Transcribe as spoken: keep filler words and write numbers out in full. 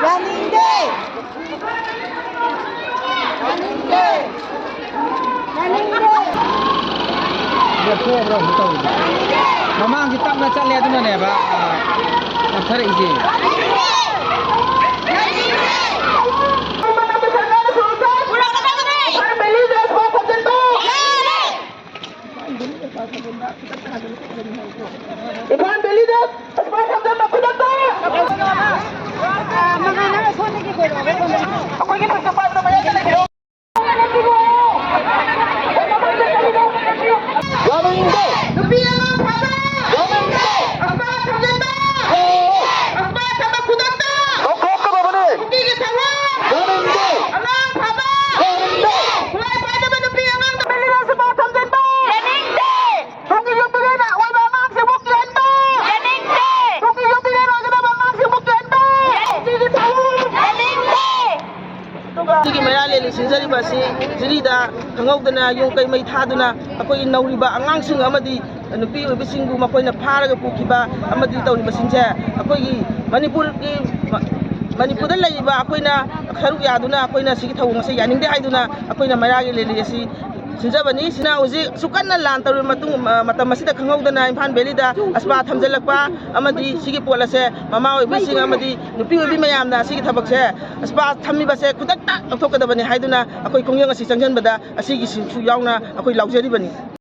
ꯌꯥꯅꯤꯡꯗꯦ! ꯌꯥꯅꯤꯡꯗꯦ! ꯌꯥꯅꯤꯡꯗꯦ! ꯂꯦꯞꯊꯣꯛꯑꯕ꯭ꯔꯥ ꯍꯧꯖꯤꯛ ꯇꯧꯔꯤꯁꯦ? ꯃꯃꯥꯡꯁꯤ ꯇꯞꯅ ꯆꯠꯂꯦ, ꯑꯗꯨꯅꯅꯦꯕ, ꯑ, ꯇꯞꯊꯔꯛꯏꯁꯦ꯫ ꯏꯝꯐꯥꯜ ꯚꯦꯂꯤꯗ ꯑꯁꯨꯃꯥꯏꯅ ꯊꯝꯖꯤꯟꯕ ꯈꯨꯗꯛꯇ! ꯑꯩꯈꯣꯏꯒꯤ ꯄ꯭ꯔꯤꯟꯁꯤꯄꯥꯜꯗ ꯃꯌꯥꯏꯗ ꯂꯩꯕꯤꯔꯣ꯫ ꯌꯥꯅꯤꯡꯗꯦ! ꯅꯨꯄꯤ ꯑꯉꯥꯡ ꯐꯥꯕ! ꯌꯥꯅꯤꯡꯗꯦ! ꯑꯁꯨꯃꯥꯏꯅ ꯊꯝꯖꯤꯟꯕ! ꯌꯥꯅꯤꯡꯗꯦ! ꯑꯁꯨꯃꯥꯏꯅ ꯊꯝꯕ ꯈꯨꯗꯛꯇ! ꯂꯧꯊꯣꯛꯀꯗꯕꯅꯤ! ꯅꯨꯄꯤꯒꯤ ꯊꯧꯑꯣꯡ! ꯌꯥꯅꯤꯡꯗꯦ! ꯑꯉꯥꯡ ꯐꯥꯕ! ꯌꯥꯅꯤꯡꯗꯦ! ꯈꯨꯠꯂꯥꯏ ꯄꯥꯏꯗꯕ ꯅꯨꯄꯤ ꯑꯉꯥꯡꯗ ꯚꯦꯂꯤꯗ ꯑꯁꯨꯃꯥꯏꯅ ꯊꯝꯖꯤꯟꯕ! ꯌꯥꯅꯤꯡꯗꯦ! ꯊꯣꯡꯒꯤ ꯌꯨꯝ ꯃꯤꯔꯦꯟ ꯑꯣꯏꯕ ꯑꯉꯥꯡꯁꯤꯕꯨ ꯀꯤꯍꯟꯕ! ꯌꯥꯅꯤꯡꯗꯦ! ꯊꯣꯡꯒꯤ ꯌꯨꯝ ꯃꯤꯔꯦꯟ ꯑꯣꯏꯒꯗꯕ ꯑꯉꯥꯡꯁꯤꯕꯨ ꯀꯤꯍꯟꯕ! ꯌꯥꯅꯤꯡꯗꯦ! ꯁꯤꯒꯤ ꯊꯧꯑꯣꯡ! ꯌꯥꯅꯤꯡꯗꯦ! ꯑꯗꯨꯒ ꯁꯤꯒꯤ ꯃꯩꯔꯥ ꯂꯦꯂꯤ ꯁꯤꯟꯖꯔꯤꯕ ꯑꯁꯤ ꯖꯤꯔꯤꯗ ꯈꯪꯍꯧꯗꯅ ꯌꯨꯝ ꯀꯩ ꯃꯩ ꯊꯥꯗꯨꯅ ꯑꯩꯈꯣꯏꯒꯤ ꯅꯧꯔꯤꯕ ꯑꯉꯥꯡꯁꯤꯡ ꯑꯃꯗꯤ ꯅꯨꯄꯤ ꯑꯣꯏꯕꯤꯁꯤꯡꯕꯨ ꯃꯈꯣꯏꯅ ꯐꯥꯔꯒ ꯄꯨꯈꯤꯕ ꯑꯃꯗꯤ ꯇꯧꯔꯤꯕꯁꯤꯡꯁꯦ ꯑꯩꯈꯣꯏꯒꯤ ꯃꯅꯤꯄꯨꯔꯒꯤ, ꯃꯅꯤꯄꯨꯔꯗ ꯂꯩꯔꯤꯕ ꯑꯩꯈꯣꯏꯅ ꯁꯔꯨꯛ ꯌꯥꯗꯨꯅ ꯑꯩꯈꯣꯏꯅ ꯁꯤꯒꯤ ꯊꯧꯑꯣꯡ ꯑꯁꯦ ꯌꯥꯅꯤꯡꯗꯦ ꯍꯥꯏꯗꯨꯅ ꯑꯩꯈꯣꯏꯅ ꯃꯩꯔꯥꯒꯤ ꯂꯦꯂꯤ ꯑꯁꯤ ꯁꯤꯟꯖꯕꯅꯤ꯫ ꯁꯤꯅ ꯍꯧꯖꯤꯛ ꯑꯁꯨꯛ ꯀꯟꯅ ꯂꯥꯟ ꯇꯧꯔꯤꯕ ꯃꯇꯨꯡ, ꯃ-, ꯃꯇꯝ ꯑꯁꯤꯗ ꯈꯪꯍꯧꯗꯅ ꯏꯝꯐꯥꯜ ꯚꯦꯂꯤꯗ ꯑꯁꯄꯥ ꯊꯝꯖꯤꯜꯂꯛꯄ ꯑꯃꯗꯤ ꯁꯤꯒꯤ ꯄꯣꯠ ꯑꯁꯦ ꯃꯃꯥ ꯑꯣꯏꯕꯤꯁꯤꯡ ꯑꯃꯗꯤ ꯅꯨꯄꯤ ꯑꯣꯏꯕꯤ ꯃꯌꯥꯝꯅ ꯑꯁꯤꯒꯤ ꯊꯕꯛꯁꯦ, ꯑꯁꯄꯥ ꯊꯝꯃꯤꯕꯁꯦ ꯈꯨꯗꯛꯇ ꯂꯧꯊꯣꯛꯀꯗꯕꯅꯤ ꯍꯥꯏꯗꯨꯅ ꯑꯩꯈꯣꯏ ꯈꯣꯡꯖꯪ ꯑꯁꯤ ꯆꯪꯁꯤꯟꯕꯗ ꯑꯁꯤꯒꯤꯁꯨ ꯌꯥꯎꯅ ꯑꯩꯈꯣꯏ ꯂꯥꯎꯖꯔꯤꯕꯅꯤ꯫